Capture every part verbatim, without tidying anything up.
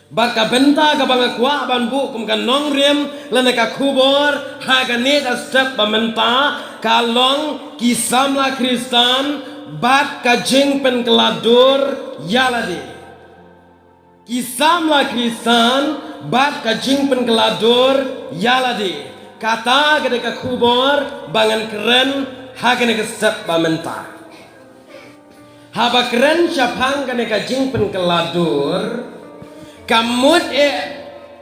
Bad ka bynta kaba nga kwah ban buh kum ka nongrim lane ka khubor ha kane ka step ba mynta ka long ki samla Khristan bad ka jingpynkylla dur ïa lade. Ki samla Khristan bad ka jingpynkylla dur ïa lade. Kata ka dei ka khubor ba ngan kren ha kane ka step ba mynta. Haba kren shaphang kane ka jingpynkylla dur, ka mut eh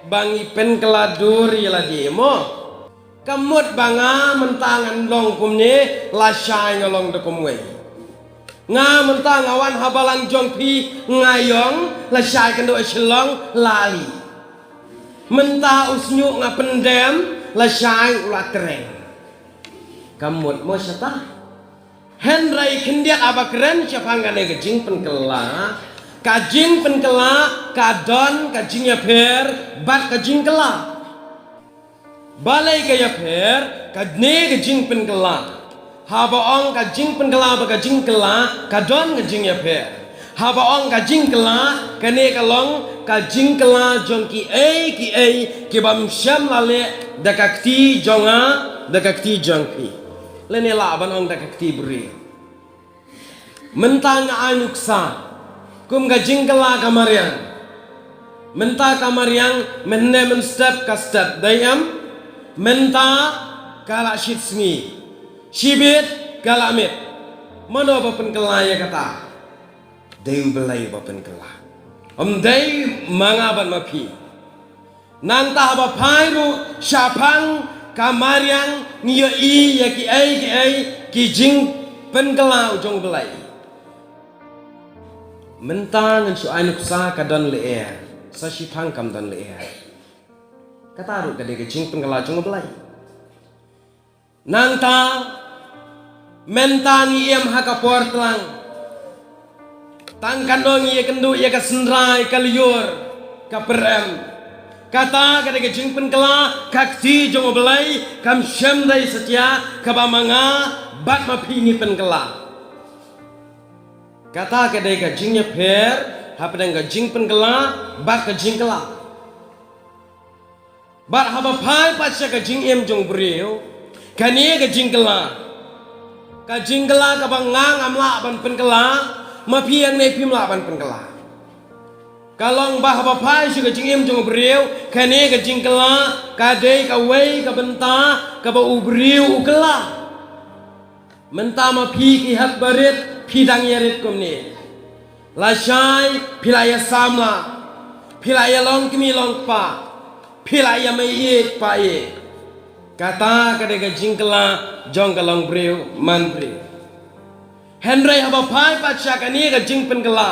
ba ngi pynkylla dur ïa lade mo. Ka mut ba nga mynta ngan long kumne, lashai nga long da kumwei. Nga mynta nga wan ha balang jong phi nga ïong, lashai kynduh Shillong la li. Mynta u shñiuh nga pyndem, lashai u la treng. Ka mut mo shata. Hynrei khyndiat haba kren shaphang kane ka jingpynkylla, ka jingpynkylla ka don ka jingïapher bad ka jingkylla. Balei ka ïapher? Kane ka jingpynkylla. Haba ong ka jingpynkylla bad ka jingkylla ka don ka jingïapher. Haba ong ka jingkylla, kane ka long ka jingkylla jong kiei kiei ki bym shym la leh da ka kti jong nga, da ka kti jong phi. Lane lah ban ong da ka kti briew. Mynta nga ai nuksa kum ka jingkylla ka mariang. Mynta ka mariang mynne mynstep ka step, dei em? Mynta ka la shit sngi. Shibit ka la miet. Mano ba pynkylla ïa kata? Dei U Blei ba pynkylla. Ym dei ma nga bad ma phi. Nangta haba phai ruh shaphang ka mariang ngi ïohi ïa kiei kiei ki jingpynkylla u jong U Blei. Mynta ngan shu ai nuksa ka don lyer, sa shiphang kam don lyer. Kata ruh ka dei ka jingpynkylla jong U Blei. Nangta mynta ngi im ha ka por tlang. Tang katno ngi ïakynduh ïa ka synrai, ka lyiur, ka pyrem. Kata ka dei ka jingpynkylla, ka kti jong U Blei kam shym dei satia kaba ma nga bad ma phi ngi pynkylla. Kata ka dei ka jingïapher hapdeng ka jingpynkylla bad ka jingkylla. Bad haba phai pat sha ka jingim jong u briew, kane ka jingkylla, ka jingkylla kaba nga ngam lah ban pynkylla, ma phi hangne phim lah ban pynkylla. Ka long ba haba phai sha ka jingim jong u briew, kane ka jingkylla ka dei kawei ka bynta kaba u briew u kylla. Mynta ma phi ki hep barit, phi dang ïarit kumne. Lashai phi la ïa samla, phi la ïa long kmie long kpa, phi la ïa mei ïeit pa ïeit. Kata ka dei ka jingkylla jong ka long briew man briew. Hynrei haba phai pat sha kane ka jingpynkylla,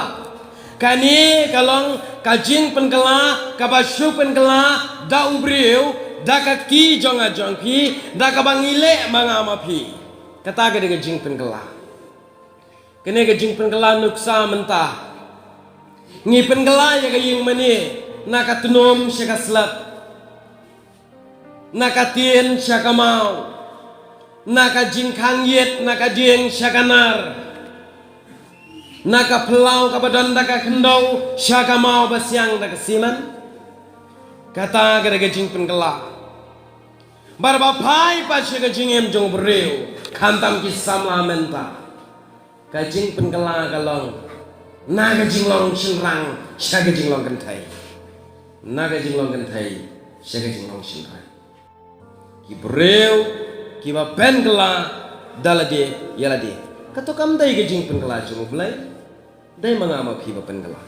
kane ka long ka jingpynkylla kaba shu pynkylla da u briew, da ka kti jong nga jong phi, da kaba ngi leh ma nga ma phi. Kata ka dei ka jingpynkylla. Kane ka jingpynkylla nuksa mynta. Ngi pynkylla ïa ka ïing mane na ka tnum sha ka slap, na ka tien sha ka maw, na ka jingkhang ïit, na ka dieng sha ka nar, na ka phyllaw kaba don da ka khyndew sha ka maw ba siang da ka simen. Kata ka dei ka jingpynkylla. Bad haba phai pat sha ka jingim jong u briew, khamtam ki samla mynta, ka jingpynkylla ka long na ka jinglong shynrang sha ka jinglong kynthei, na ka jinglong kynthei sha ka jinglong shynrang. Ki briew kiba pynkylla da lade ïa lade. Kato kam dei ka jingpynkylla jong u Blei. Dei ma nga ma phi ba pynkylla.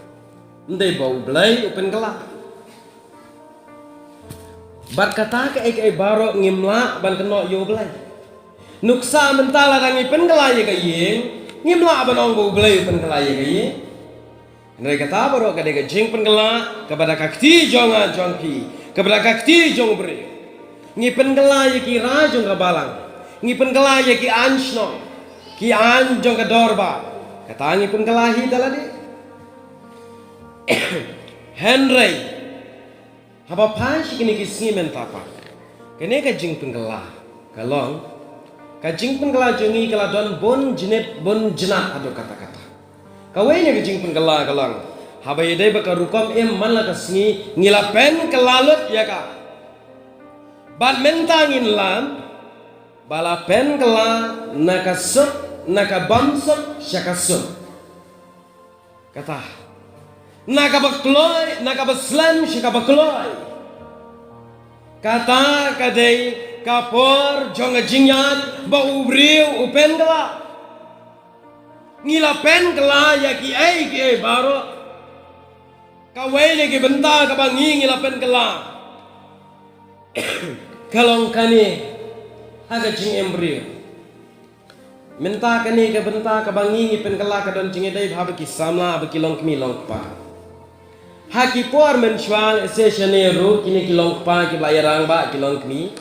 Ym dei ba u Blei u pynkylla. Bad kata kaei kaei baroh ngim lah ban kynnoh ïa u Blei. Nuksa mynta lada ngi pynkylla ïa ka ïing, ngim lah ban ong ba u Blei u pynkylla ïa ka ïing. Hynrei kata baroh ka dei ka jingpynkylla kaba da ka kti jong nga jong phi, kaba da ka kti jong u briew. Ngi pynkylla ïa ki rai jong ka balang, ngi pynkylla ïa ki aiñ shnong, ki aiñ jong ka dorbar. Kata ngi pynkylla hi da lade. Hynrei haba phai sha kine ki sngi mynta pat, kane ka jingpynkylla ka long, ka jingpynkylla jong ngi ka la don bun jnit bun jnat haduh katta katta. Kawei na ka jingpynkylla ka long, Haba ïadei bad ka rukom im man la ka sngi, ngi la pynkylla lut ïa ka. Bad mynta ngin lam ba la pynkylla na ka suk, na ka bym suk sha ka suk. Kata, na kaba kloi, na kaba slem sha kaba kloi. Kata ka dei ka por jong ka jingïaid ba u briew u pynkylla. Ngi la pynkylla ïa kiei kiei baroh. Kawei na ki bynta kaba ngi, ngi la pynkylla ka long kane ha ka jingim briew. Mynta kane ka bynta kaba ngi, ngi pynkylla ka don jingïadei bha bad ki samla bad ki longkmie longkpa. Ha ki por mynshuwa lehse shane ruh kine ki longkpa kiba la ïarangbah ki longkmie,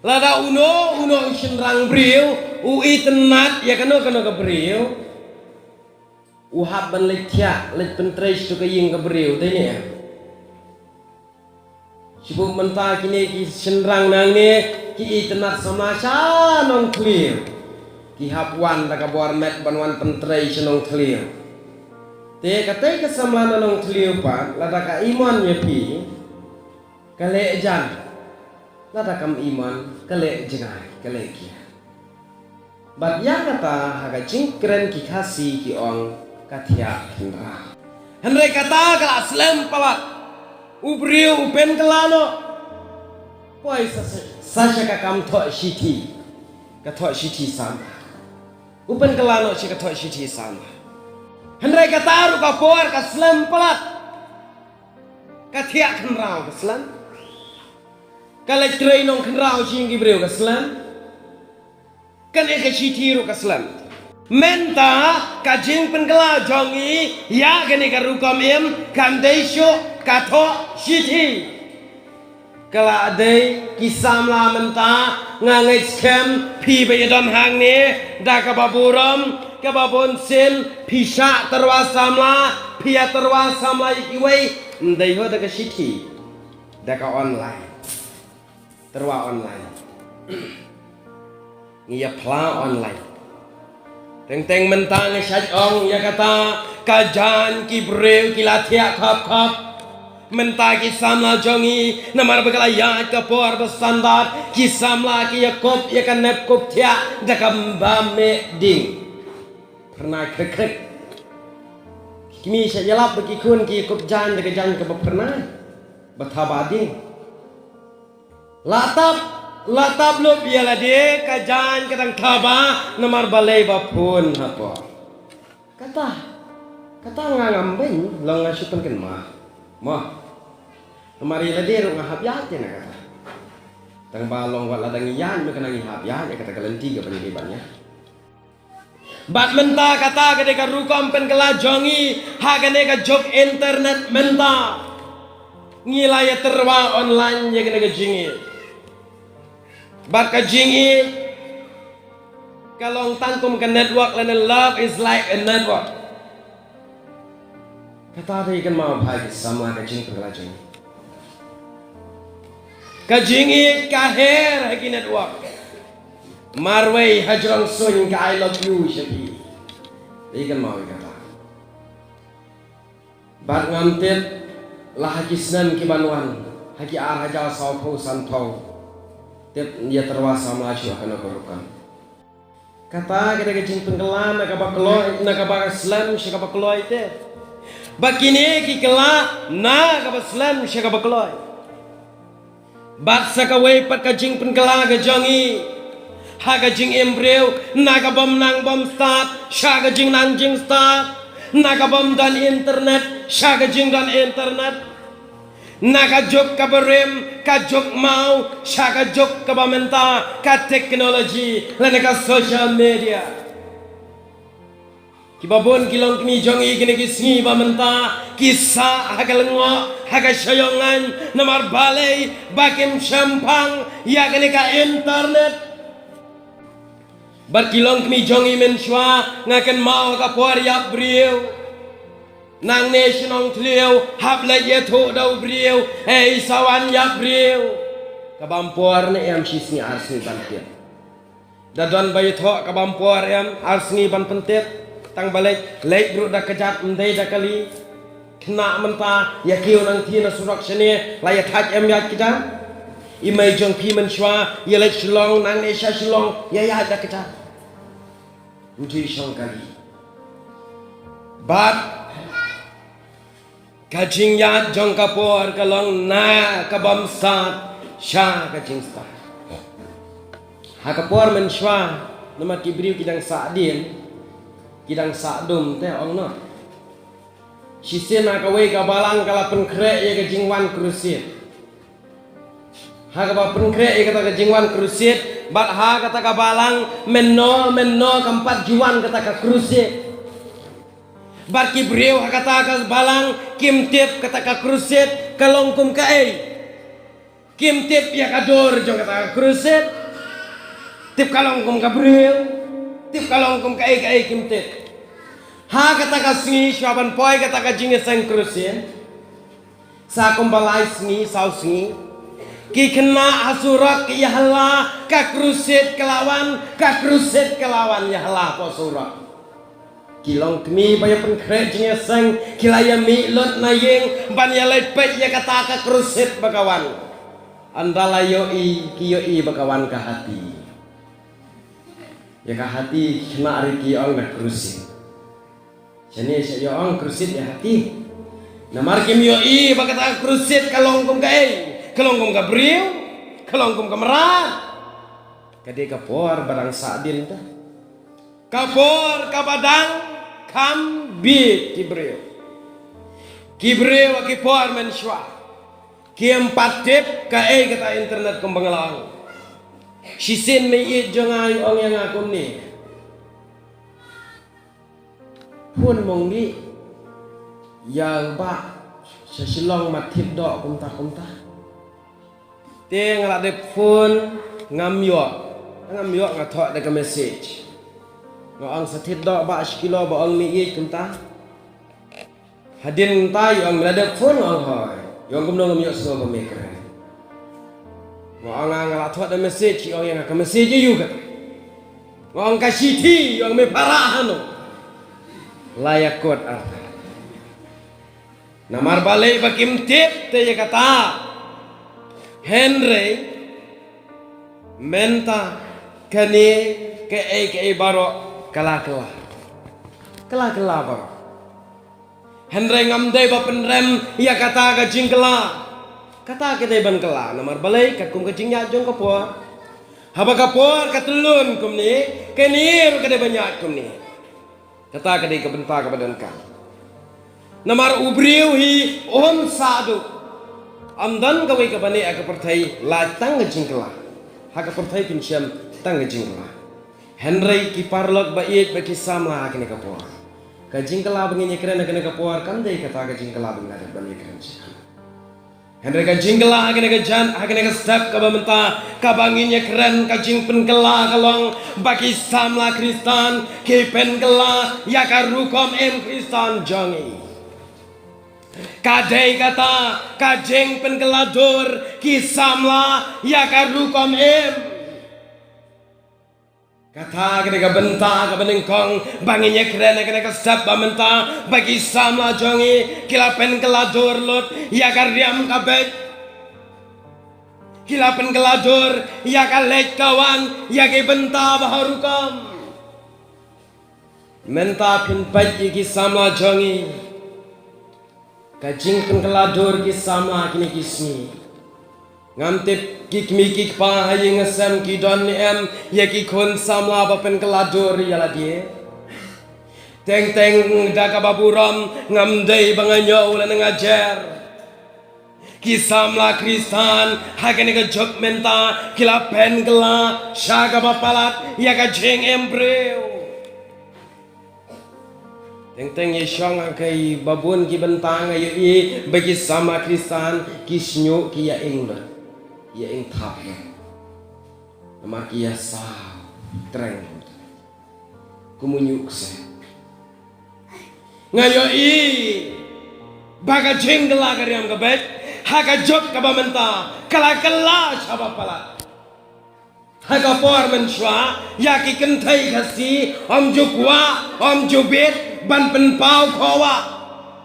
lada uno uno u shynrang briew u itynnad ïa kano kano ka briew, u hap ban leit thiah, leit pyntrei sha ka ïing ka briew, dei ne em? Shibun mynta kine ki shynrang nangne ki itynnad samla sha Nongthliew. Ki hap wan da ka bor met ban wan pyntrei sha Nongthliew. Te katei ka samla na Nongthliew pat, lada ka imon ïa phi, ka leh jan. Lada kam imon, ka leh jngai, ka leh kiar. Bad ïa kata ha ka jingkren ki Khasi ki ong ka thiah khynraw. Hynrei kata ka la slem palat. U briew u pynkylla noh. Poi sa, sa, sa sha ka kam thoh shithi. Ka thoh shithi samla. U pynkylla noh sha ka thoh shithi samla. Hynrei kata ruh ka por ka slem palat. Ka thiah khynraw ka slem. Ka leit trei nongkhynraw sha ïing ki briew ka slem. Kane ka shithi ruh ka slem. Mynta ka jingpynkylla jong ngi ïa kane ka rukom im kam dei shuh ka thoh shithi. Ka la dei ki samla mynta, nga ngeit skhem phi ba ïadon hangne da kaba burom, kaba bunsien, phi shah tyrwa samla, phi ïa tyrwa samla ïa kiwei, ym dei ho da ka shithi, da ka online. Tyrwa online. Ngi ïa phla online. Teng teng mynta ngi shait ong ïa kata ka jaiñ ki briew ki la thiah khop khop. Mynta ki samla jong ngi namar ba ka la ïaid ka por ba standard, ki samla ki ïa kup ïa ka nep kup thiah da kaba meh ding. Phyrnai khrek khrek. Ki kmie shait ïalap ba ki khun ki kup jaiñ da ka jaiñ kaba phyrnai, ba thaba ding. La tap, la tap lup ïa lade ka jaiñ ka dang thaba namar balei ba phone hapoh. Kata, kata nga ngam beiñ, long nga shu pynkynmaw. Mo. Namar ïa lade ruh nga hap ïaid ïa na kata. Tang ba long wat la dang ïaid, me kane ngi hap ïaid ïa kata ka lynti kaba ngi dei ban ïaid. Bad mynta kata ka dei ka rukom pynkylla jong ngi ha kane ka juk internet mynta. Ngi la ïa tyrwa online ïa kane ka jingïeit. Bad ka jingïeit ka long tang kum ka network lane love is like a network. Kata dei kynmaw bha ki samla ka jingpynkylla jong ngi. Ka jingïeit ka her ha ki network. Marwei hajrong suiñ ka I love you sha phi. Dei kynmaw ïa kata. Bad ngam tip la ha ki snem ki ban wan, ha ki ar hajar sawphew sanphew. Tip ïa tyrwa samla shuh ha kano ka rukom. Kata ka dei ka jingpynkylla na kaba kloi, na kaba slem sha kaba kloi te. Ba kine ki kylla na kaba slem sha kaba kloi. Bad sa kawei pat ka jingpynkylla ka jong ngi ha ka jingim briew, na ka bym nang bym stad sha ka jingnang jingstad, na ka bym don internet sha ka jingdon internet, na ka juk kaba rim, ka juk maw sha ka juk kaba mynta, ka technology lane ka social media. Kiba bun ki longkmie jong ngi kine ki sngi ba mynta ki sah ha ka lyngngoh, ha ka shayong aiñ, namar balei ba kim shemphang ïa kane ka internet. Bad ki longkmie jong ngi mynshuwa nga kynmaw ka por ïap briew. Nangne sha Nongthliew hap leit ïathuh da u briew, ei sa wan ïap briew. Ka bam por ne em shi sngi ar sngi ban tip. Da don ba ïathuh ka bam por em, ar sngi ban pyntip, tang ba leit, leit ruh da kjat ym dei da kali. Khynnah mynta ïa kiew nangthie na surok shane, la ïa thait em ïaid kita? I mei jong phi mynshuwa ïa leit Shillong, nangne sha Shillong ïa ïaid da kita? Ym ju shong kali. Bad ka jingïaid jong ka por ka long na ka bym stad sha ka jingstad. Ha ka por mynshuwa, namar ki briew ki dang sahdien, ki dang sahdum te ong noh. Shisien ha kawei ka balang ka la pynkhreh ïa ka jingwan crusade. Ha kaba pynkhreh ïa kata ka jingwan crusade, bad ha kata ka balang mynno mynno kam pat ju wan kata ka crusade. Bad ki briew ha kata ka balang kim tip kata ka crusade ka long kum kaei. Kim tip ïa ka dur jong kata ka crusade. Tip ka long kum ka briew. Tip ka long kum kaei kaei kim tip. Ha kata ka sngi shuwa ban poi kata ka jingïaseng crusade, sa kumba lai sngi, saw sngi, ki khynnah ha surok ki ïa hala ka crusade ka la wan, ka crusade ka la wan ïa hala hapoh surok. Ki longkmie ba ïa pynkhreh jingïaseng ki la ïa mih lut na ïing ban ïa leit peit ïa kata ka crusade ba ka wan. Ynda la ïohi, ki ïohi ba ka wan ka hati. Ïa ka hati, khynnah ri ki ong ka crusade. Shane sha ïa ong crusade ïa hati. Namar kim ïohi ba kata ka crusade ka long kum kaei, ka long kum ka briew, ka long kum ka mrad. Ka dei ka por ba dang sahdien te. Ka por kaba dang kham bieit ki briew. Ki briew ha ki por mynshuwa kim pat tip kaei kata internet kumba nga la ong. Shisien meiieit jong nga i ong ïa nga kumne. Phone mong dih ïa u bah sha Shillong, mat thied doh kumta kumta. Te nga la dep phone, ngam ïoh. Ngam ïoh, nga thoh da ka message. Nga ong sa thied doh bah shi kilo ba ong meiieit kumta. Hadien mynta i ong me la dep phone, nga ong hooid. I ong kumno ngam ïoh sngew ba me kren. Nga ong nga la thoh da message, i ong ïa nga ka message aïu kata. Nga ong ka shithi, i ong me para hano. La ïa kot arta. Namar balei ba kim tip te ïa kata. Hynrei mynta kane kaei kaei baroh ka la kylla. Ka la kylla baroh. Hynrei ngam dei ba pynrem ïa kata ka jingkylla. Kata ka dei ban kylla namar balei katkum ka jingïaid jong ka por. Haba ka por ka tyllun kumne, kane ruh ka dei ban ïaid kumne. Kata ka dei ka bynta kaba donkam. Namar u briew hi um sah duh. Ym don kawei kaba neh ha ka pyrthei lait tang ka jingkylla. Ha ka pyrthei phin shem tang ka jingkylla. Hynrei ki paralok ba ïeit bad ki samla ha kane ka por, ka jingkylla ba ngin ïakren ha kane ka por kam dei kata ka jingkylla ba ngin ïa dep ban ïakren sha. Hynrei ka jingkylla ha kane ka jan, ha kane ka step kaba mynta, kaba ngin ïakren, ka jingpynkylla ka long ba ki samla Khristan ki pynkylla ïa ka rukom im Khristan jong ngi. Ka dei kata ka jingpynkylla dur ki samla ïa ka rukom im. Kata ka dei ka bynta kaba nyngkong ba ngin ïakren ha kane ka step ba mynta, ba ki samla jong ngi ki la pynkylla dur lut ïa ka riam ka beit. Ki la pynkylla dur ïa ka leit ka wan, ïa ki bynta ba ha rukom. Mynta phin peit ïa ki samla jong ngi. Ka jingpynkylla dur ki samla kine ki sngi. Ngam tip ki kmie ki kpa ha ïing ha sem ki don ne em ïa ki khun samla ba pynkylla dur ïa lade. Teng teng da kaba burom, ngam dei ba nga ñiew lane nga jer. Ki samla Khristan ha kane ka juk mynta ki la pynkylla sha kaba palat ïa ka jingim briew. Teng teng ïa shong ha kaba bun ki bynta nga ïohi ba ki samla Khristan ki shñiuh, ki ïa ing lut, ïa ing thap lut. Namar ki ïa saw treng lut. Kum u ñiuh kseh. Nga ïohi ba ka jingkylla ka riam ka beit ha ka juk kaba mynta ka la kylla sha ba palat. Ha ka por mynshuwa ïa ki kynthei Khasi ym ju kwah, ym ju bit ban pynpaw khawa.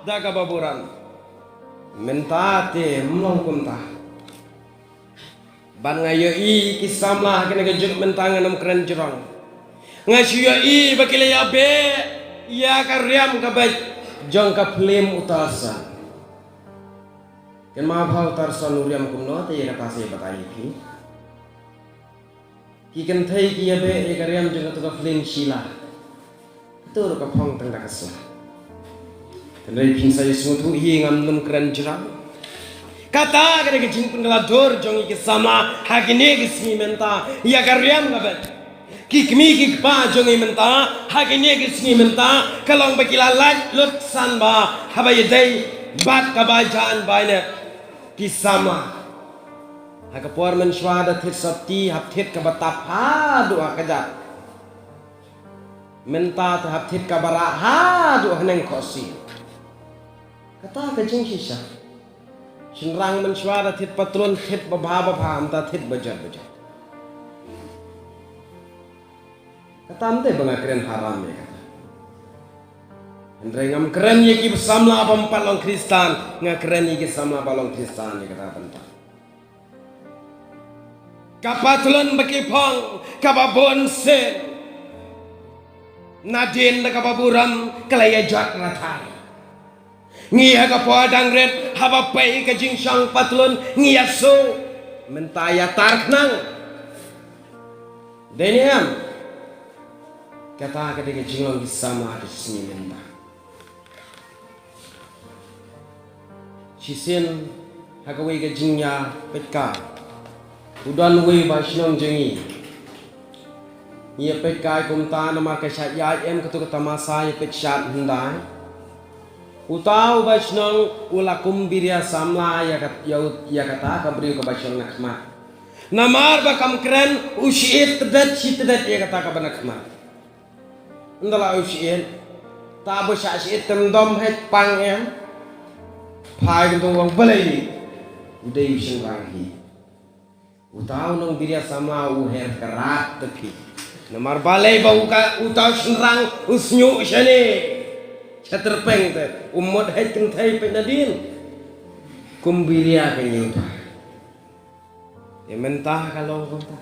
da kaba buran. Mynta te ym long kumta. Bad nga ïohi ki samla ha kane ka juk mynta ngan ym kren jrong. Nga shu ïohi ba ki la ïabeh ïa ka riam ka beit jong ka phlim u Tarzan. Kynmaw bha u Tarzan u riam kumno, te ïa kata sa ïa batai ïa phi. Ki kynthei ki ïabeh ïa ka riam jong kato ka phlim Sheila. Kato ruh ka phong tang da ka sla. Hynrei phin sa ïa sngewthuh hi, ngam nym kren jrong. Kata ka dei ka jingpynkylla dur jong ngi ki samla ha kine ki sngi mynta ïa ka riam ka beit. Ki kmie ki kpa jong ngi mynta ha kine ki sngi mynta ka long ba ki la lait lut san ba haba ïadei bad ka bai jaiñ bai nep. Ki samla ha ka por mynshuwa da thied sotti, hap thied kaba tap haduh ha kjat. Mynta te hap thied kaba rah haduh haneng khohsiew. Kata ka jingshisha. Shynrang mynshuwa da thied patlun, thied babha babha, mynta thied bajot bajot. Kata ym dei ba nga kren haram ïa kata. Hynrei ngam kren ïa ki samla bym pat long Khristan, nga kren ïa ki samla ba long Khristan ïa kata bynta. Ka patlun ba ki phong kaba bun sien, nadien da kaba burom ka la ïa jot rathai. Ngi ha ka por dang rit haba pei ka jingshong patlun ngi ïa shu mynta ïa tar khnang. Dei ne em? Kata ka dei ka jinglong ki samla ha ka sngi mynta. Shisien ha kawei ka jingïapeit kai, u don uwei u bashnong jong ngi. Ngi ïapeit kai kumta namar ka shah ïaid em kato ka tamasa ïapeit shad hyndai. Uta u bashnong u la kumbiria samla ïa kat-, ïa u-, ïa kata ka briew kaba shong na khmat. Namar ba kam kren u shait tdet shi tdet ïa kata kaba na khmat. Ynda la u shait, ta ba shah shait tem dom heh pang em. Phai kumta u ong balei u dei u shynrang hi. Uta u nongbiria samla u her krat te phi. Namar balei ba u ka, uta u shynrang u sñiuh shane. Sha tyrpeng te u mut heh kynthei peit nadien. Kumbiria ka ñiuta. Ïa mynta ka long kumta.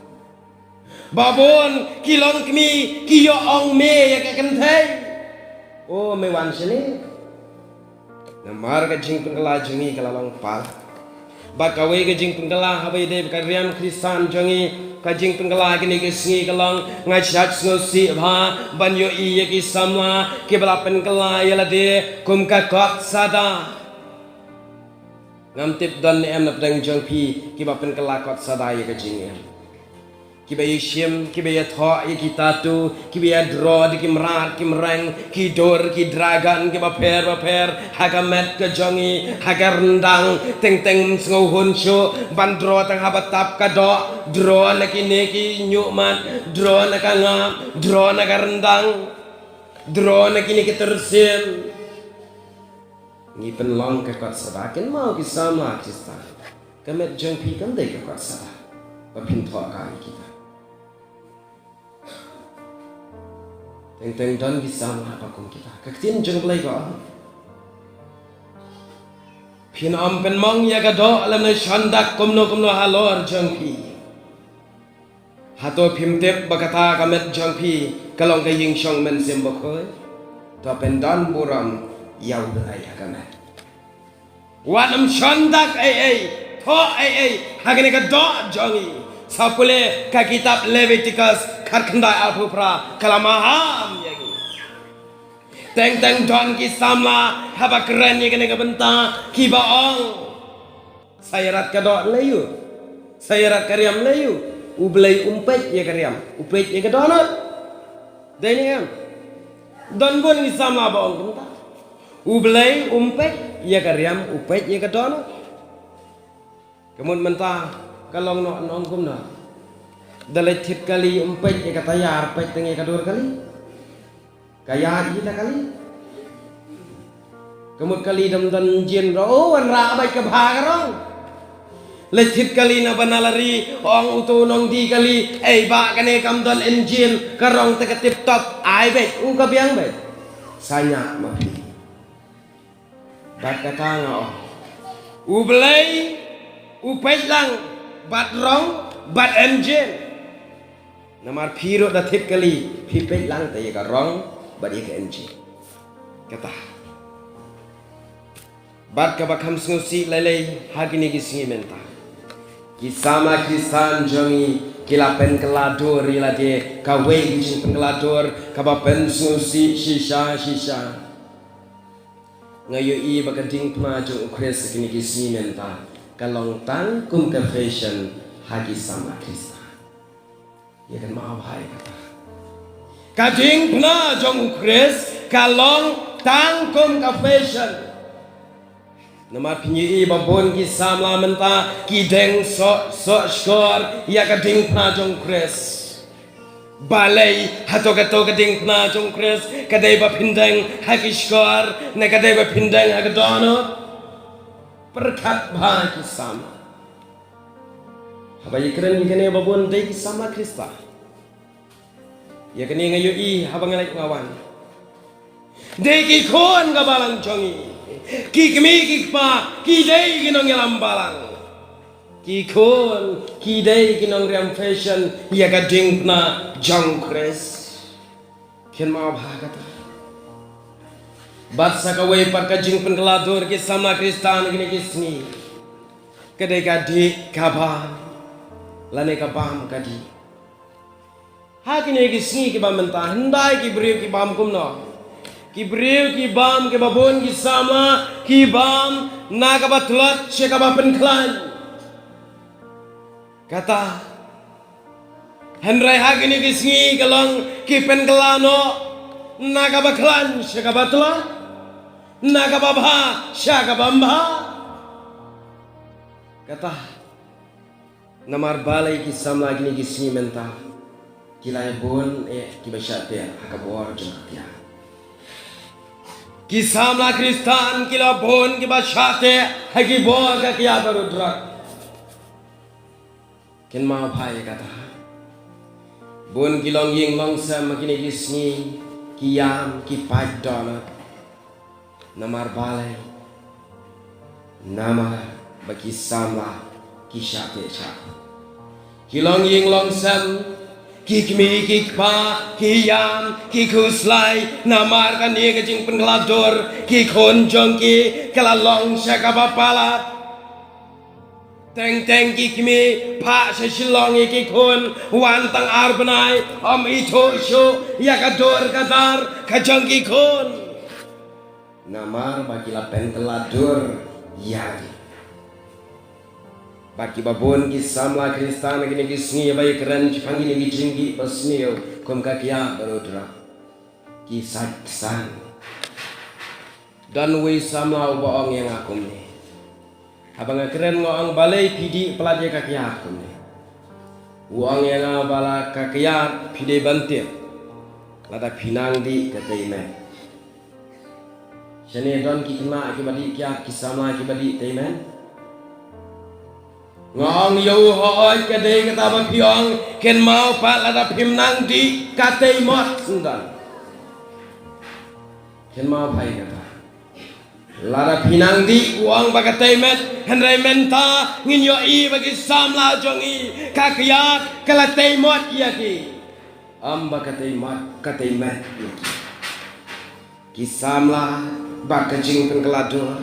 Ba bun ki longkmie ki ïoh ong me ïa ka kynthei. O me wan shane. Namar ka jingpynkylla jong ngi ka la long pal. Bad kawei ka jingpynkylla haba ïadei bad ka riam Khristan jong ngi, ka jingpynkylla kine ki sngi ka long nga shait sngewsih bha ban ïohi ïa ki samla kiba la pynkylla ïa lade kum ka kot sada. Ngam tip don ne em na pdeng jong phi kiba pynkylla kot sada ïa ka jingim. Kiba ïashim, kiba ïathoh ïa ki tattoo, kiba ïadro da ki mrad, ki mreng, ki dur, ki dragon, kiba pher bapher, ha ka met ka jong ngi, ha ka ryndang, teng teng ym sngewhun shuh ban dro tang haba tap ka doh, dro na kine ki ñiuhmat, dro na ka ngap, dro na ka ryndang, dro na kine ki tyrsien. Ngi pynlong ka kot sada, kynmaw ki samla Khristan. Ka met jong phi kam dei ka kot sada ba phin thoh kai ïa kita. Teng teng don ki samla ba kum kita. Ka ktien jong U Blei ka ong, phin ym pynmong ïa ka doh lymne shon dak kumno kumno halor jong phi. Hato phim tip ba kata ka met jong phi ka long ka ïing shong Mynsiem Bakhuid? To pyndon burom ïa U Blei ha ka met. Wat ym shon dak ei ei, thoh ei ei ha kane ka doh jong ngi. Sa pule ka kitab Leviticus khatkhyndai arphew phra ka la maham ïa ngi. Teng teng don ki samla haba kren ïa kane ka bynta kiba ong, sa ïarap ka doh lei u, sa ïarap ka riam lei u. U Blei um peit ïa ka riam, u peit ïa ka dohnud. Dei ne em? Don bun ki samla ba ong kumta. U Blei um peit ïa ka riam, u peit ïa ka dohnud. Ka mut mynta ka long noh, nong kumno? Da leit thied kali um peit ïa ka tayar, peit tang ïa ka dur kali. Ka ïa i ta kali. Ka mut kali dam don injin ro, o, wanrah beit ka bha ka rong. Leit thied kali na Banalari, ong uto u nongdie kali, ei bah, kane kam don injin, ka rong te ka tip top, ai beit, u ka biang beit. Sa ñiah ma phi. Bad kata nga ong, U Blei u peit lang bad rong bad engine. Namar phi ruh da tip kali, phi peit lang te ïa ka rong bad ïa ka engine. Kata. Bad kaba kham sngewsih lei lei ha kine ki sngi mynta, ki samla Khristan jong ngi ki la pynkylla dur ïa lade. Kawei ka jingpynkylla dur kaba pynsngewsih shisha shisha. Nga ïohi ba ka diengphna jong u Khrist ha kine ki sngi mynta ka long tang kum ka fashion ha ki samla Khristan. Ïa kynmaw bha ïa kata. Ka diengphna jong u Khrist ka long tang kum ka fashion. Namar phin ïohi ba bun ki samla mynta ki deng soh soh shkor ïa ka diengphna jong u Khrist. Balei? Hato kato ka diengphna jong u Khrist ka dei ba phin deng ha ki shkor ne ka dei ba phin deng ha ka dohnud? Pyrkhat bha ki samla. Haba ïakren ïa kane ba bun dei ki samla Khristan. Ïa kane nga ïohi haba nga leit nga wan. Dei ki khun ka balang jong ngi. Ki kmie ki kpa ki dei ki nongïalam balang. Ki khun ki dei ki nongriam fashion ïa ka diengphna jong u Khrist. Kynmaw bha kata. Bad sa kawei pat ka jingpynkylla dur ki samla Khristan kine ki sngi ka dei ka dih ka bam lane ka bam ka dih. Ha kine ki sngi kiba mynta hyndai ki briew ki bam kumno? Ki briew ki bam, kiba bun ki samla ki bam na kaba tlot sha kaba pynkhlaiñ. Kata. Hynrei ha kine ki sngi ka long ki pynkylla noh na kaba khlaiñ sha kaba tlot, na kaba bha sha kaba ym bha. Kata. Namar balei ki samla kine ki sngi mynta ki la bun eh kiba shah teh ha ka bor jong ka kiad. Ki samla Khristan ki la bun kiba shah teh ha ki bor ka kiad baroh drok. Kynmaw bha ïa kata. Bun ki long ïing long sem ha kine ki sngi, ki ïam, ki pait dohnud. Namar balei? Namar ba ki samla ki shah teh shah. Ki long ïing long sem, ki kmie ki kpa, ki ïam, ki khuslai, namar kane ka jingpynkylla dur ki khun jong ki ka la long sha kaba palat. Teng teng ki kmie phah sha Shillong ïa ki khun, wan tang ar bnai, ym ithuh shuh ïa ka dur ka dar ka jong ki khun. Namar ba ki la pynkylla dur ïa ki. Bad kiba bun ki samla Khristan kine ki sngi ba ïakren shaphang kine ki jingdih basniew kum ka kiad baroh drok. Ki sait ksan. Don uwei samla uba ong ïa nga kumne. Haba nga kren nga ong balei phi dih palat ïa ka kiad kumne. U ong ïa nga ba la ka kiad phi dei ban tip lada phi nang dih ka tei met. Shane don ki khynnah kiba dih kiad, ki samla kiba dih tei met. Nga ong ïa u hooid ka dei kata ba phi ong, kynmaw pat lada phim nang dih ka tei mot sngewdon. Kynmaw bha ïa kata. Lada phi nang dih u ong ba ka tei met, hynrei mynta ngin ïohi ba ki samla jong ngi ka kiad ka la tei mot ïa ki. Ym ba ka tei mot, ka tei met ïa ki. Ki samla bad ka jingpynkylla dur.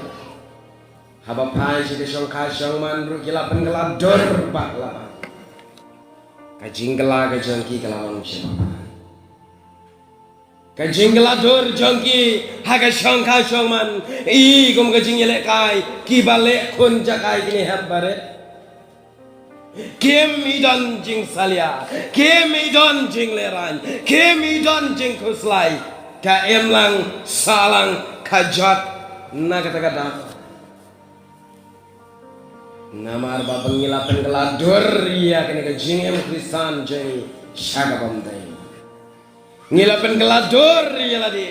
Haba phai sha ka shongkha shongman ruh ki la pynkylla dur bad la bam. Ka jingkylla ka jong ki ka la long sha ba phai. Ka jingkylla dur jong ki ha ka shongkha shongman i kum ka jingïalehkai kiba leh khun jaka ïa kine hep barit. Kim i don jingsalia, kim i don jinglehraiñ, kim i don jingkhuslai. Ka im lang, sah lang, ka jot na kata ka daw. Namar ba ngi la pynkylla dur ïa kane ka jingim Khristan jong ngi sha kaba ym dei. Ngi la pynkylla dur ïa lade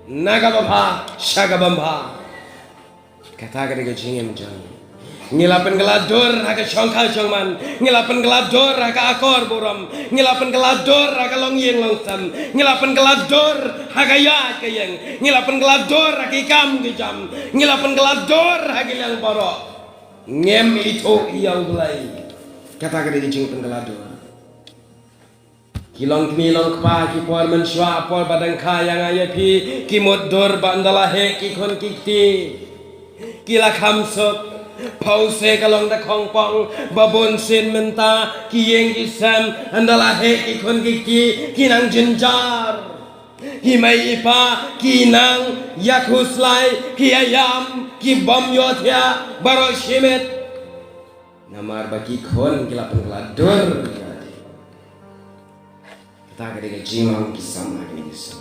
na kaba bha sha kaba ym bha. Kata ka dei ka jingim jong ngi. Ngi la pynkylla dur ha ka shongkha shongman. Ngi la pynkylla dur ha ka akor burom. Ngi la pynkylla dur ha ka longïing longsem. Ngi la pynkylla dur ha ka ïaid ka ïeng. Ngi la pynkylla dur ha ki kam ki jam. Ngi la pynkylla dur ha ki liang baroh. Ngim ithuh ïa U Blei. Kata ka dei ka jingpynkylla dur. Ki longkmie longkpa, ki por mynshuwa, por ba dang kha ïa nga ïa phi, ki mutdur ba ynda la heh ki khun ki kti, ki la kham suk. Phewse ka long da khongpong, ba bun sien mynta ki ïing ki sem, ynda la heh ki khun ki kti, ki nang jynjar. Ki mei i pa ki nang ïa khuslai, ki ïa ïam, ki bym ïohthiah baroh shi miet. Namar ba ki khun ki la pynkylla dur ïa lade. Kata ka dei ka jinglong ki samla kine ki sngi.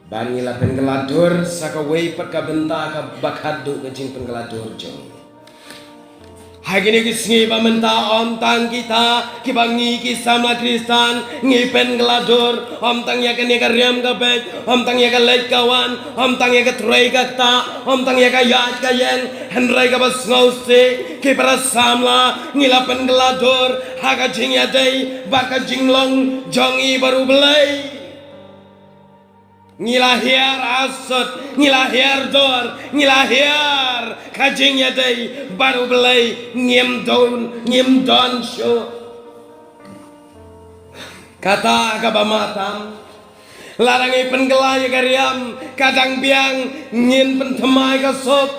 Ba ngi la pynkylla dur sa kawei pat ka bynta kaba khatduh ka jingpynkylla dur jong ngi. Ha kine ki sngi ba mynta ym tang kita kiba ngi ki samla Khristan ngi pynkylla dur, ym tang ïa kane ka riam ka beit, ym tang ïa ka leit ka wan, ym tang ïa ka trei ka ktah, ym tang ïa ka ïaid ka ïeng, hynrei kaba sngewsih ki para samla ngi la pynkylla dur ha ka jingïadei bad ka jinglong jong ngi bad U Blei. Ngi la hiar asot, ngi la hiar dor, ngi la hiar ka jingïadei bad U Blei, ngim don, ngim don shuh. Kata kaba matam. Lada ngi pynkylla ïa ka riam, ka dang biang ngin pynthymmai ka sop.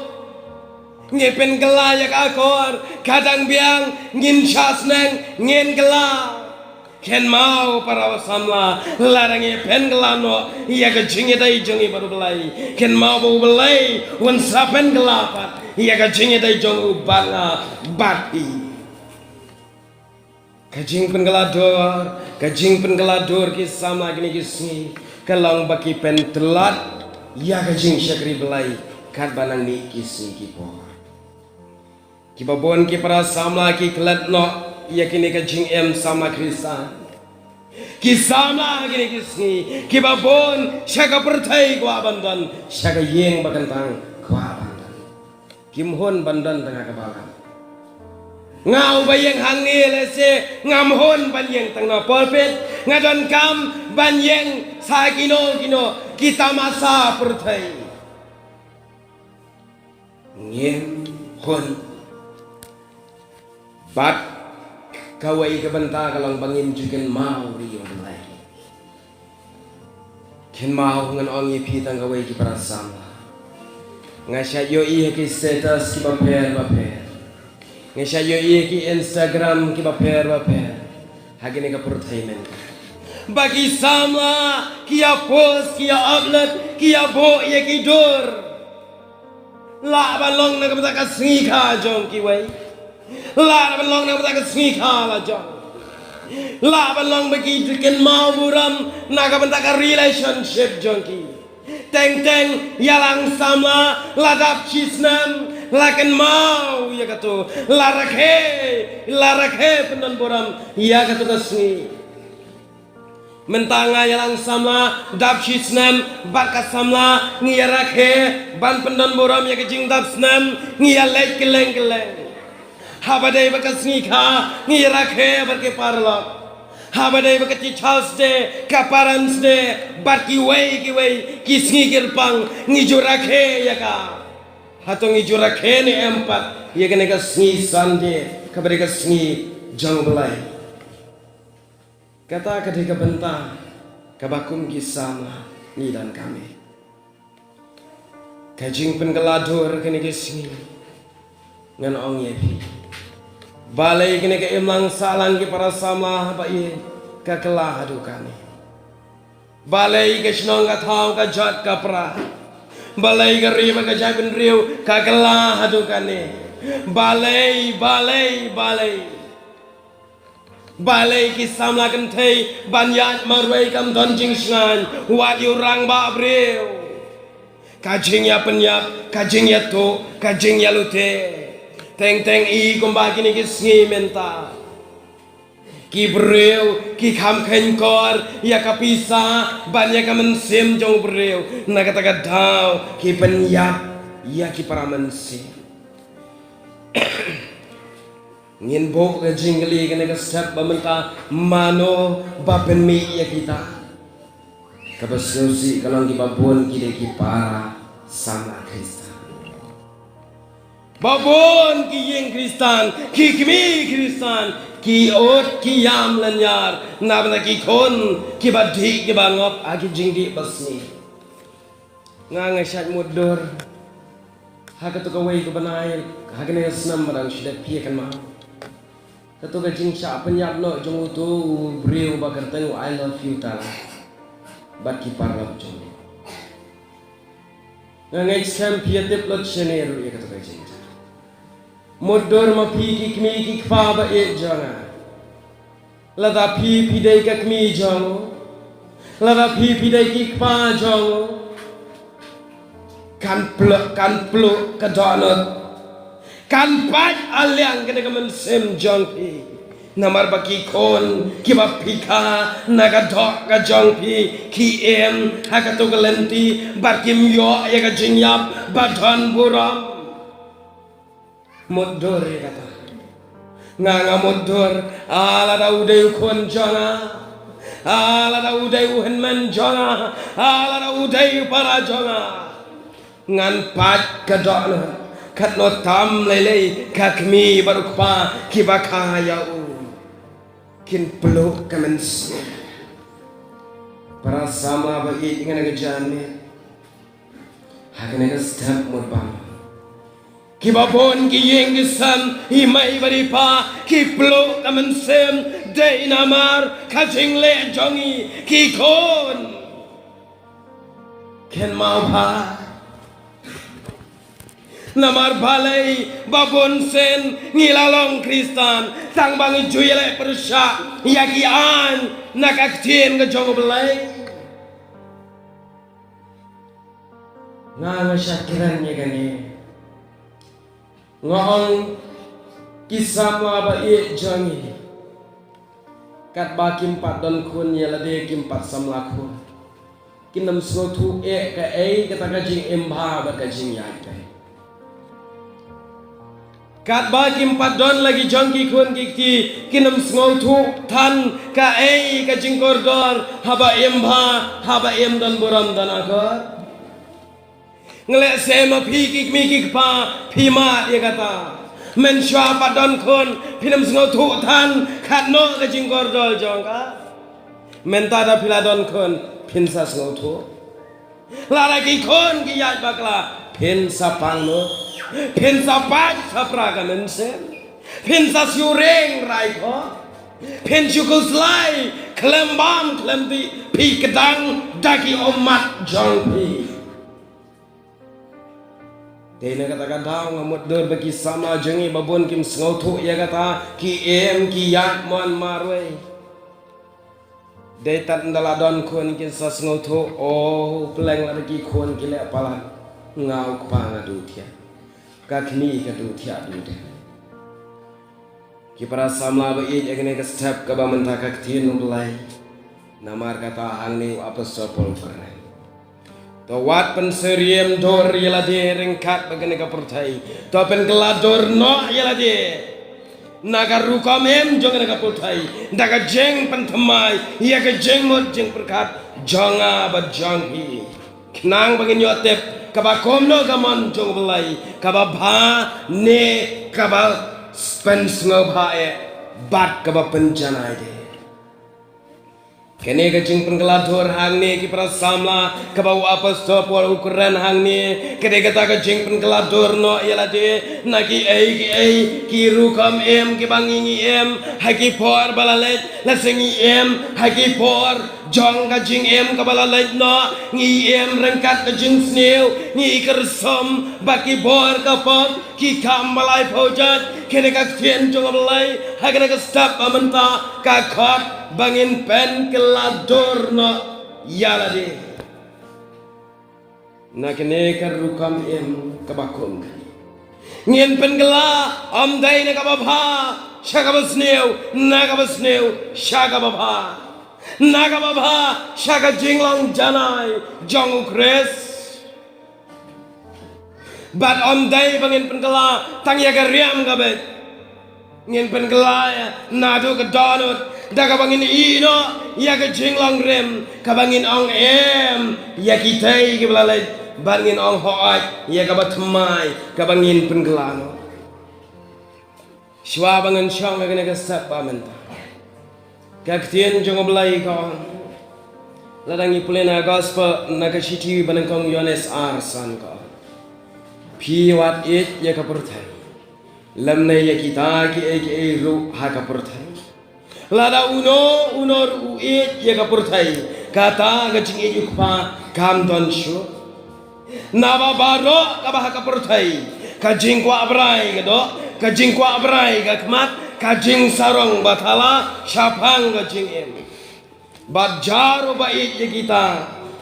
Ngi pynkylla ïa ka akor, ka dang biang ngin shah sneng, ngin kylla. Kynmaw para samla, lada ngi pynkylla noh ïa ka jingïadei jong ngi bad U Blei, kynmaw ba U Blei un sa pynkylla pat ïa ka jingïadei jong u bad nga bad phi. Ka jingpynkylla dur, ka jingpynkylla dur ki samla kine ki sngi, ka long ba ki pyntlot ïa ka jingshakri Blei katba nang mih ki sngi ki por. Kiba bun ki para samla ki klet noh ïa kine ka jingim samla Khristan. Ki samla ha kine ki sngi, kiba bun sha ka pyrthei kwah ban don, sha ka ïing ba kyntang kwah ban don. Kim hun ban don tang ha ka balang. Nga uba ïeng hangne lehse ngam hun ban ïeng tang na pulpit, nga donkam ban ïeng sa kino kino ki tamasa pyrthei. Ngim hun. Bad kawei ka bynta ka long ba ngim ju kynmaw ïa U Blei. Kynmaw ngan ong ïa phi tang kawei ki para samla. Nga shait ïohi ha ki status kiba pher ba pher. Nga shait ïohi ha ki Instagram kiba pher ba pher. Ha kine ka pyrthei mynta. Ba ki samla ki ïa post, ki ïa upload, ki ïa buh ïa ki dur. Lah ban long na ka bynta ka sngi kha jong kiwei. Lah ban long na ka bynta ka sngi kha la jong. Lah ban long ba ki kynmaw burom na ka bynta ka relationship jong ki. Teng teng ïalang samla la dap shi snem la kynmaw ïa kato, la rakhe, la rakhe pyndon burom ïa kato ka sngi. Mynta nga ïalang samla dap shi snem bad ka samla ngi ïa rakhe ban pyndon burom ïa ka jingdap snem, ngi ïa leit kylleng kylleng. Haba dei bad ka sngi kha ngi ïa rakhe bad ki paralok. Haba dei bad ka Teachers' Day, ka Parents' Day bad kiwei kiwei ki sngi kyrpang ngi ju rakhe ïa ka. Hato ngi ju rakhe ne em pat ïa kane ka sngi Sunday kaba dei ka sngi jong U Blei? Kata ka dei ka bynta kaba kum ki samla ngi donkam. Ka jingpynkylla dur kane ka sngi ngan ong ïa phi. Balei kane ka imlang sahlang ki para samla haba ïeit ka kylla haduh kane? Balei ka shnong ka thaw ka jot ka pra? Balei ka ri bad ka jaitbynriew ka kylla haduh kane? Balei, balei, balei? Balei ki samla kynthei ban ïaid marwei kam don jingshngaiñ, wat ïa u rangbah briew? Ka jingïapynïap, ka jingïatuh, ka jingïalute. Teng teng i kumba kine ki sngi mynta. Ki briew ki kham kheiñkor ïa ka pisa bad ïa ka mynsiem jong u briew. Na kata ka daw ki pynïap ïa ki para mynsiem. Ngin buh ka jingkylli kane ka step ba mynta, mano ba pynmih ïa kita? Kaba sngewsih ka long kiba bun ki dei ki para samla Khristan. Ba bun ki ïing Khristan, ki kmie Khristan, ki ud ki ïam lynñiar na bynta ki khun kiba dih kiba ngop ha ki jingdih basniew. Nga nga shait mutdur ha kato kawei ka bnai ha kane ka snem, ba dang shu dep phi kynmaw kato ka jingshah pynïap noh jong uto u briew ba kyrteng u I Love You Tala bad ki paralok jong u. Nga ngeit skhem phi ïa tip lut shane ruh ïa kato ka jingjia. Mutdur ma phi ki kmie ki kpa ba ïeit jong nga. Lada phi phi dei ka kmie jong u, lada phi phi dei ki kpa jong u, kan pluh, kan pluh ka dohnud, kan pait aliang kane ka mynsiem jong phi. Namar ba ki khun kiba phi kha na ka doh ka jong phi ki im ha kato ka lynti bad kim ïoh ïa ka jingïap ba don burom. Mutdur ïa kata. Nga nga mutdur, ah, lada u dei u khun jong nga, ah, lada u dei u hynmen jong nga, ah, lada u dei u para jong nga. Ngan pait ka dohnud, katno tam lei lei ka kmie bad u kpa kiba kha ïa u. Kin pluh ka mynsiem. Para samla ba ïeit, nga na ka janmiet ha kane ka step mut bang, kiba bun ki ïing ki sem, i mei bad i pa ki pluh ka mynsiem, dei namar ka jingleh jong ngi ki khun. Kynmaw bha. Namar balei ba bun sien ngi la long Khristan tang ba ngi ju ïaleh pyrshah ïa ki aiñ na ka ktien ka jong U Blei. Nga nga shah kren ïa kane. Nga ong ki samla ba ïeit jong ngi, katba kim pat don khun ïa lade, kim pat samla khun, kin ym sngewthuh eh kaei kata ka jingim bha bad ka jingïaid beit. Katba kim pat don la ki jong ki khun ki kti, kin ym sngewthuh than kaei ka jingkordor haba im bha, haba im don burom don akor. Nga leh se ma phi ki kmie ki kpa phi mad ïa kata. Mynshuwa pat don khun phin ym sngewthuh than katno ka jingkordor jong ka. Mynta da phi la don khun phin sa sngewthuh. Lada ki khun ki ïaid bakla phin sa pang noh, phin sa pait sa pra ka mynsiem, phin sa shu ring rai khoh, phin shu khuslai khlem bam khlem dih, phi kdang da ki ummat jong phi. Dei na kata ka daw nga mutdur ba ki samla jong ngi ba bun kim sngewthuh ïa kata, ki im ki ïaid mon marwei. Dei tad ynda la don khun kin sa sngewthuh, o pleng lada ki khun ki leh palat, nga u kpa nga duh thiah, ka kmie ka duh thiah duh dien. Ki para samla ba ïeit, ha kane ka step kaba mynta ka ktien U Blei, namar kata hangne u apostol Paul u kren, to wat pynsyriem dur ïa lade ryngkat bad kane ka pyrthei. To pynkylla dur noh ïa lade na ka rukom im jong kane ka pyrthei da ka jingpynthymmai ïa ka jingmut jingpyrkhat jong nga bad jong phi, khnang ba ngin ïoh tip kaba kumno ka mon jong U Blei, kaba bha ne kaba pynsngewbha eh bad kaba pynjanai de. Kane ka jingpynkylla dur hangne ki para samla, kaba u apostol Paul u kren hangne, ka dei kata ka jingpynkylla dur noh ïa lade na kiei kiei ki rukom im kiba ngi ngi im ha ki por ba la leit, lehse ngi im ha ki por jong ka jingim kaba la leit noh, ngi im ryngkat ka jingsniew, ngi kyrsum bad ki bor ka pop, ki kam ba laiphew jait. Kane ka ktien jong U Blei ha kane ka step ba mynta ka khot ba ngin pynkylla dur noh ïa lade na kane ka rukom im kaba kum kane. Ngin pynkylla ym dei na kaba bha sha kaba sniew, na kaba sniew sha kaba bha, na kaba bha sha ka jinglong janai jong U Khrist. Bad ym dei ba ngin pynkylla tang ïa ka riam ka beit, Ngin pynkylla naduh ka dohnud da kaba ngin ïehnoh ïa ka jinglong rim kaba ngin ong em ïa kitei kiba la leit, bad ngin ong hooid ïa kaba thymmai kaba ngin pynkylla noh. Shuwa ba ngan shong ha kane ka step ba mynta, ka ktien jong U Blei ka ong, lada ngi pule na gospel na ka shithi ba nyngkong Ïoannis ar san ka ong, phi wat ïeit ïa ka pyrthei lymne ïa kita kiei kiei ruh ha ka pyrthei. Lada uno uno ruh u ïeit ïa ka pyrthei, kata ka jingïeit u Kpa kam don shuh. Naba baroh kaba ha ka pyrthei, ka jingkwah brai ka doh, ka jingkwah brai ka khmat, ka jingsarong bathala shaphang ka jingim. Bad jar uba ïeit ïa kita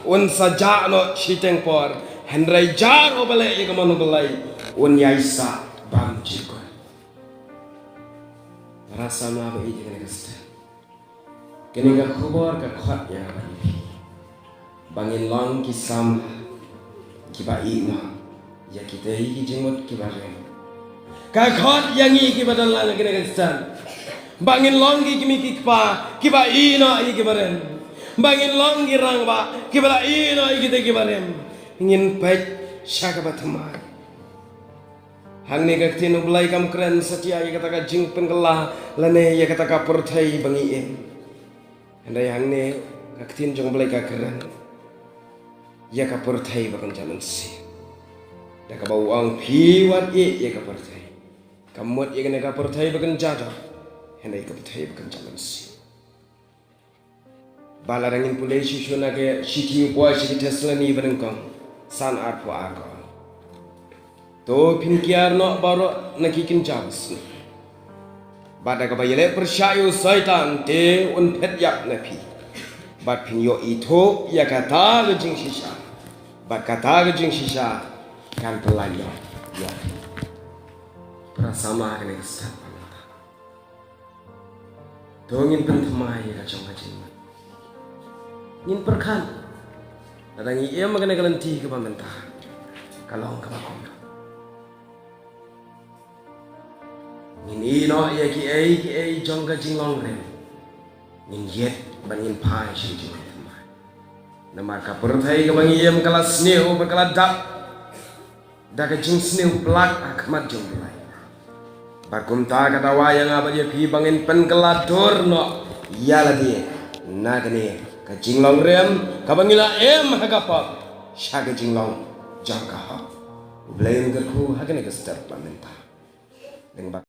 un sa jah noh shiteng por, hynrei jar uba leh ïa ka mon U Blei un ïaisah bymjukut. Para samla ba ïeit ïa kane ka step, kane ka khubor ka khot ïa nga bad ïa phi ba ngin long ki samla kiba ïehnoh ïa kitei ki jingmut kiba rim. Ka khot ïa ngi kiba don lang ha kane ka step ba ngin long ki kmie ki kpa kiba ïehnoh ïa kiba rim, ba ngin long ki rangbah kiba la ïehnoh ïa kitei kiba rim. Ngin peit sha kaba thymmai. Hangne ka ktien U Blei kam kren satia ïa kata ka jingpynkylla lane ïa kata ka pyrthei ba ngi im. Hynrei hangne ka ktien jong U Blei ka kren ïa ka pyrthei ba kan jam mynsiem, da kaba u ong, phi wat ïeit ïa ka pyrthei. Kam mut ïa kane ka pyrthei ba kan jada, hynrei ka pyrthei ba kan jam mynsiem. Ba lada ngin pule shisha na ka shithi u Paul sha ki Thessaloni ba nyngkong, san arphew ar ka ong, to phin kiar noh baroh na ki kynja basniew, bad da kaba ïaleh pyrshah ïa u Soitan te un phet ïap na phi, bad phin ïoh ithuh ïa kata ka jingshisha, bad kata ka jingshisha kan pyllait noh ïa phi. Para samla, kane ka step ba mynta, to ngin pynthymmai ïa ka jong ka jingmut. Ngin pyrkhat lada ngi im ha kane ka lynti kaba mynta ka long kaba kumno. Ngin ïehnoh ïa kiei kiei jong ka jinglong rim, ngin ïeit bad ngin phai sha ka jingmut thymmai. Namar ka pyrthei kaba ngi im ka la sniew bad ka la dap da ka jingsniew plak ha khmat jong U Blei. Bad kumta ka dawa ïa nga bad ïa phi ba ngin pynkylla dur noh ïa lade na kane ka jinglong rim kaba ngi la im ha ka pop sha ka jinglong jong ka hok. U Blei un kyrkhu ha kane ka step ba mynta. Lyngba